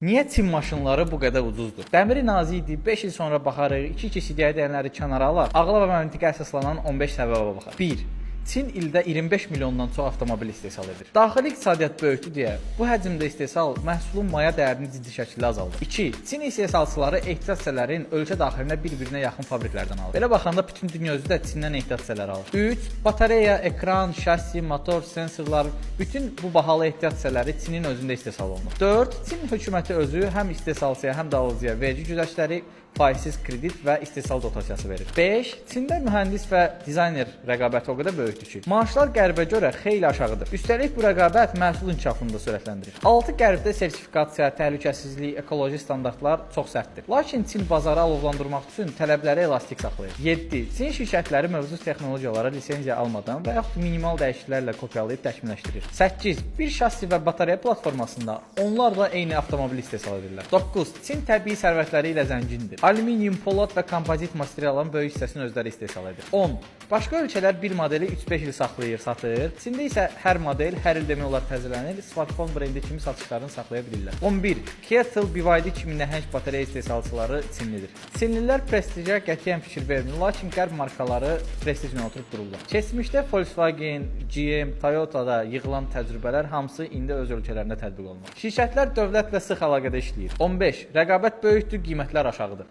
Niyə Çin maşınları bu qədər ucuzdur? Dəmiri nazik idi, 5 il sonra baxarıq, 2-2 CDI deyənləri kənara alaq, ağla və məntiqə əsaslanan 15 səbəbə baxaq. 1. Çin ildə 25 milyondan çox avtomobil istehsal edir. Daxili iqtisadiyyat böyükdür deyə bu həcmdə istehsal məhsulun maya dəyərini ciddi şəkildə azaldır. 2. Çin istehsalçıları ehtiyat hissələrin ölkə daxilində bir-birinə yaxın fabriklərdən alır. Belə baxanda bütün dünya özü də Çindən ehtiyat hissələri alır. 3. Batareya, ekran, şassi, motor, sensorlar, bütün bu bahalı ehtiyat hissələri Çinin özündə istehsal olunur. 4. Çin hökuməti özü həm istehsalçıya, həm də alıcıya vergi güzəştləri, faizsiz kredit və istehsal dotasiyası verir. 5. Çində mühəndis və dizayner rəqabəti o qədər böyükdür ki, maaşlar qərbə görə xeyli aşağıdır. Üstəlik bu rəqabət məhsul inkişafını da sürətləndirir. 6. Qərbdə sertifikasiya, təhlükəsizlik, ekoloji standartlar çox sərtdir. Lakin Çin bazarı alovlandırmaq üçün tələbləri elastik saxlayır. 7. Çin şirkətləri mövcud texnologiyalara lisenziya almadan və yaxud minimal dəyişikliklərlə kopyalayıb təkmilləşdirir. 8. Bir şassi və batareya platformasında onlarla eyni avtomobil istehsal edirlər. 9. Çin təbii sərvətləri ilə zəngindir. Alüminium, polad və kompozit materialların böyük hissəsini özləri istehsal edir. 10. Başqa ölkələr bir modeli 3-5 il saxlayır, satır. Çində isə hər model hər il demək olar təzələnir. Smartphone brendi kimi satışlarını saxlaya bilirlər. 11. CATL, BYD kimi nəhəng batareya istehsalçıları Çinlidir. Çinlilər prestijə qətiyyən fikir vermir, lakin qərb markaları prestijlə oturub dururlar. Keçmişdə Volkswagen, GM, Toyota-da yığılan təcrübələr hamısı indi öz ölkələrində tətbiq olunur. Şirkətlər dövlətlə sıx əlaqədə işləyir. 15. Rəqabət böyükdür, qiymətlər aşağıdır.